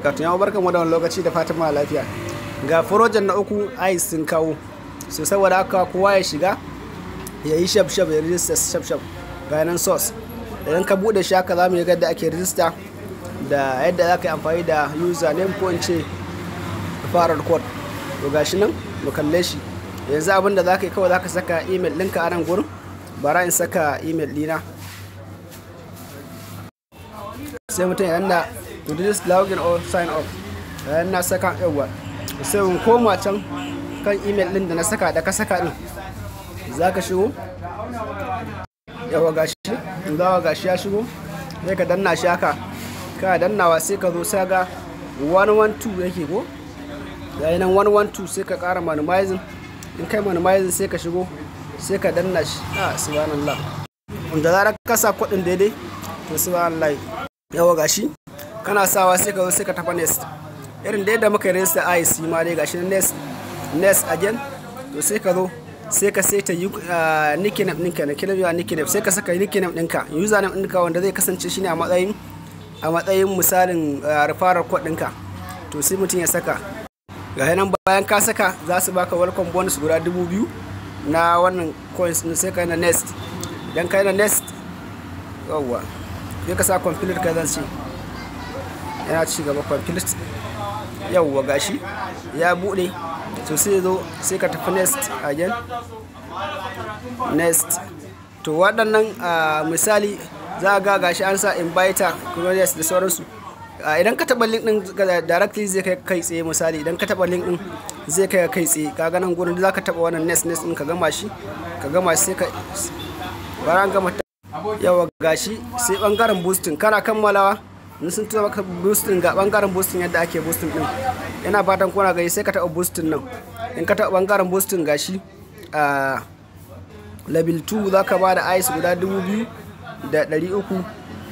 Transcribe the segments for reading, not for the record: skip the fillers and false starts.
Barakatuh. Yawa, barkan mu da wani lokaci, da fatan ma lafiya. Ga project na uku ai sun kawo. So saboda haka kowa ya shiga ya yi shaf shaf, ya register shaf shaf. Ga nan source. Idan ka bude shi haka, za mu yi yadda ake register da yadda za ka yi amfani da username, ko in ce referral code. To gashi nan, mu kalle shi. Yanzu abin da za ka yi kawai, za ka saka email ɗinka a nan gurin. Bara in saka email ɗina. Sai mutum ya danna register, login or sign up. Bayan na saka, yawa, sai in koma can kan email ɗin da na saka, da ka saka ɗin za ka shigo. Yawa, gashi zawa, gashi ya shigo. Sai ka danna shi haka. Ka dannawa, sai ka zo, sai ga 112 yake ko yayi nan 112. Sai ka ƙara minimizing. In kai minimizing, sai ka shigo, sai ka danna shi. Ah, subhanallah. Da zarar ka sa kuɗin daidai, to subhanallah. Yawa, gashi kana sawa, sai ka zo, sai ka tafa next, irin da yadda muka register IC ma dai. Gashi next, next again. To sai ka zo, sai ka saita nickname ɗinka na kiran yawa nickname. Sai ka saka nickname ɗinka, username ɗinka, wanda zai kasance shine a matsayin misalin referral code ɗinka. To sai mutum ya saka. Ga nan, bayan ka saka, za su baka welcome bonus guda 2000 na wannan coins ɗin. Sai ka yi na next. Idan ka yi na next, yawwa, sai ka sa complete. Ka zan ce yana ci gaba, complete. Yawwa, gashi ya bude. To sai zo, sai ka tafi next again, next. To waɗannan, misali, za a ga gashi an sa inviter curious da sauransu. Idan ka taɓa link ɗin directly, zai kai kai tsaye. Misali, idan ka taɓa link ɗin, zai kai kai tsaye. Ka ga nan gurin za ka taɓa wannan next, next ɗin, ka gama shi, ka gama shi, sai ka bara an gama. Yawa, gashi sai bangaren boosting. Kana kammalawa in sun tura maka boosting, ga bangaren boosting, yadda ake boosting din. Yana fatan kuna gani. Sai ka taɓa boosting nan. In ka taɓa bangaren boosting, gashi a level 2, za ka ba da ice guda 2300,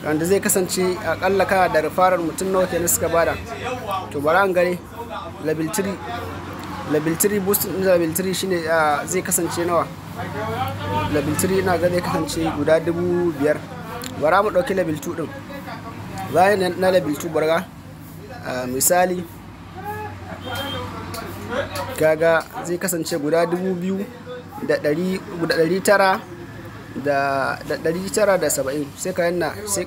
wanda zai kasance akalla kana da referral mutum nawa kenan suka bada? To bari an gane level 3. Level 3 boosting din level 3 shine zai kasance nawa? Level 3 ina ga zai kasance guda 5000. Bara mu dauki level 2 din. Bayan na level 2, barga misali, kaga zai kasance guda 2970. Sai ka yanna, sai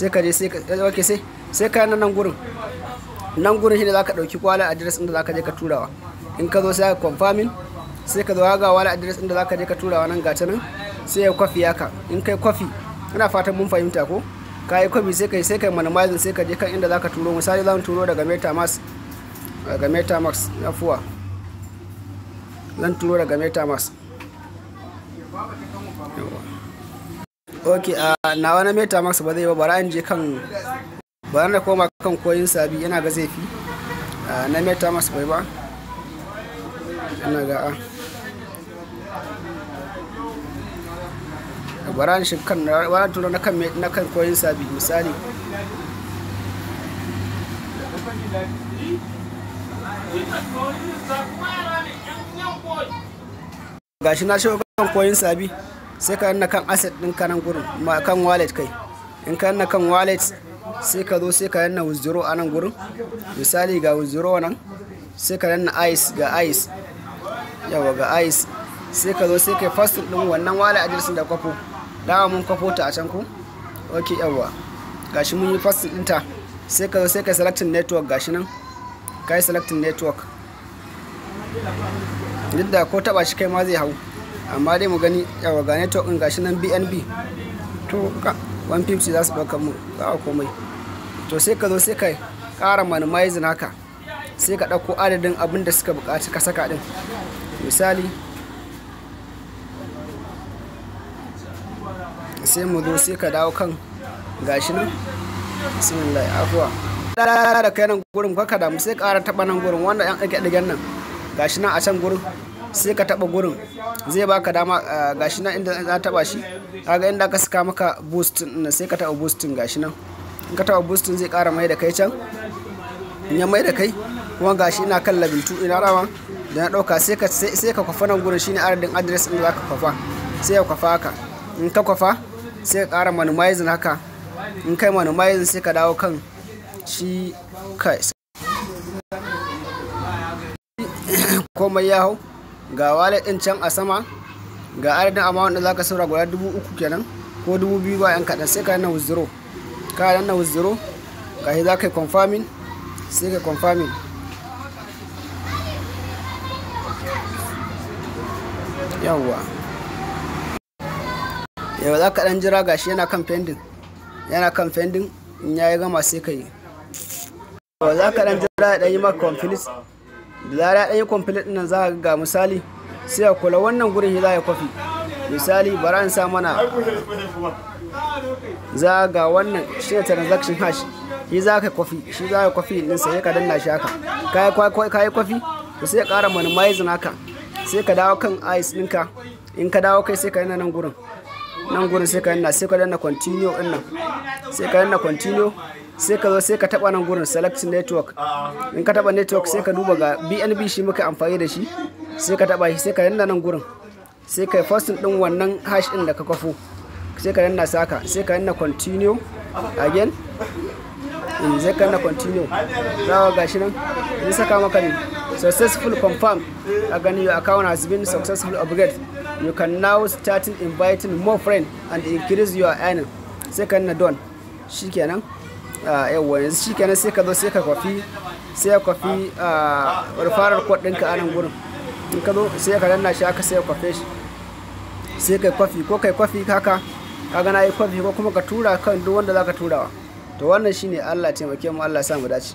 ka je, sai ka, okay, sai ka yanna nan gurin. Nan gurin shine zaka dauki wallet address din da zaka je ka turawa. In ka zo, sai ka confirming. Sai ka zo, ga wallet address din da zaka je ka turawa nan, gata nan. Sai ya kwafi haka. In kai kwafi, ina fatan mun fahimta ko, ka yi kwafi, sai kai minimizing, sai ka je kan inda zaka turo. Misali, zan turo daga MetaMask, daga MetaMask. Afuwa, zan turo daga MetaMask. Ok, nawa na MetaMask ba zai ba. Bara in je kan, bara na koma kan koyin sabi, yana ga zai fi. Na MetaMask bai ba, ina ga a bara in shi kan, bara turo na kan koyin sabi misali. Gashi na shigo kan koyin sabi. Sai ka yanna kan asset ɗin ka nan gurin, kan wallet kai. In ka yanna kan wallet, sai ka zo, sai ka yanna withdraw a nan gurin. Misali, ga withdraw nan, sai ka yanna ice, ga ice. Yawa, ga ice. Sai ka zo, sai ka paste ɗin wannan wallet address da kwafo. Dama mun kwafo ta a can ko? Ok, yawa, gashi mun yi paste ɗinta. Sai ka zo, sai ka selecting network. Gashi nan ka yi selecting network. Duk da ko taba shi kai ma zai hau, amma dai mu gani. Yawa, ga network din, gashi nan BNB. To ka 150 za su ɗauka mu ba komai. To sai ka zo, sai ka ƙara minimizing haka, sai ka ɗauko adadin abin da suka buƙaci ka saka ɗin. Misali, sai mu zo, sai ka dawo kan, gashi nan. Bismillah, afuwa. Da kai nan gurin ka damu, sai ƙara taɓa nan gurin, wanda yan ɗage ɗagen nan, gashi nan a can gurin. Sai ka taɓa gurin, zai baka dama. Gashi nan inda za taɓa shi, kaga inda aka saka maka boost ɗin, sai ka taɓa boosting. Gashi nan, in ka taɓa boosting, zai ƙara mai da kai can. In ya mai da kai kuma, gashi ina kan level 2, ina rawa da na ɗauka. Sai ka kwafa nan gurin, shine adadin address ɗin da zaka kwafa. Sai ka kwafa haka. In ka kwafa, sai ka ƙara minimizing haka. In kai minimizing, sai ka dawo kan shi. Kai, komai ya hau. Ga wallet din can a sama, ga adadin amount da zaka saura guda 3,000 kenan ko 2,000 ba yan kaɗan. Sai ka danna withdraw. Ka danna withdraw, ga shi za ka yi confirming, sai ka confirming. Yawwa, yau za ka ɗan jira. Gashi yana kan pending, yana kan pending. In ya yi gama sai ka yi. Za ka ɗan jira ya ɗan yi maka complete. Da zarar ya ɗan yi complete ɗin nan, za ka ga misali, sai a kula wannan gurin za ya kwafi. Misali, bara in sa mana, za ga wannan shi ne transaction hash. Shi za ka kwafi, shi za ka kwafi din, sai ka danna shi haka. Ka yi kwafi to, sai ya ƙara minimizing haka. Sai ka dawo kan ice ɗinka. In ka dawo kai, sai ka yana nan gurin, nan gurin sai ka danna, sai ka danna continue ɗin nan. Sai ka danna continue, sai ka zo sai ka taba nan gurin select network. In ka taba network, sai ka duba ga BNB, shi muka amfani da shi, sai ka taba shi. Sai ka danna nan gurin, sai ka pasting din wannan hash din da ka kwafo, sai ka danna saka, sai ka danna continue again. In sai ka danna continue, za ka gashi nan in saka maka ne successful confirm. A gani, your account has been successful upgrade, you can now start inviting more friends and increase your earning. Sai ka danna done. Shikenan. Yawwa, yanzu shikenan. Sai ka zo sai ka kwafi, sai ka kwafi referral code ɗinka a nan gurin. In ka zo, sai ka danna shi haka, sai ka kwafe shi, sai kai kwafi, ko kai kwafi haka, ka ga na yi kwafi, ko kuma ka tura kan duk wanda zaka turawa. To, wannan shine. Allah taimake mu, Allah sa mu dace.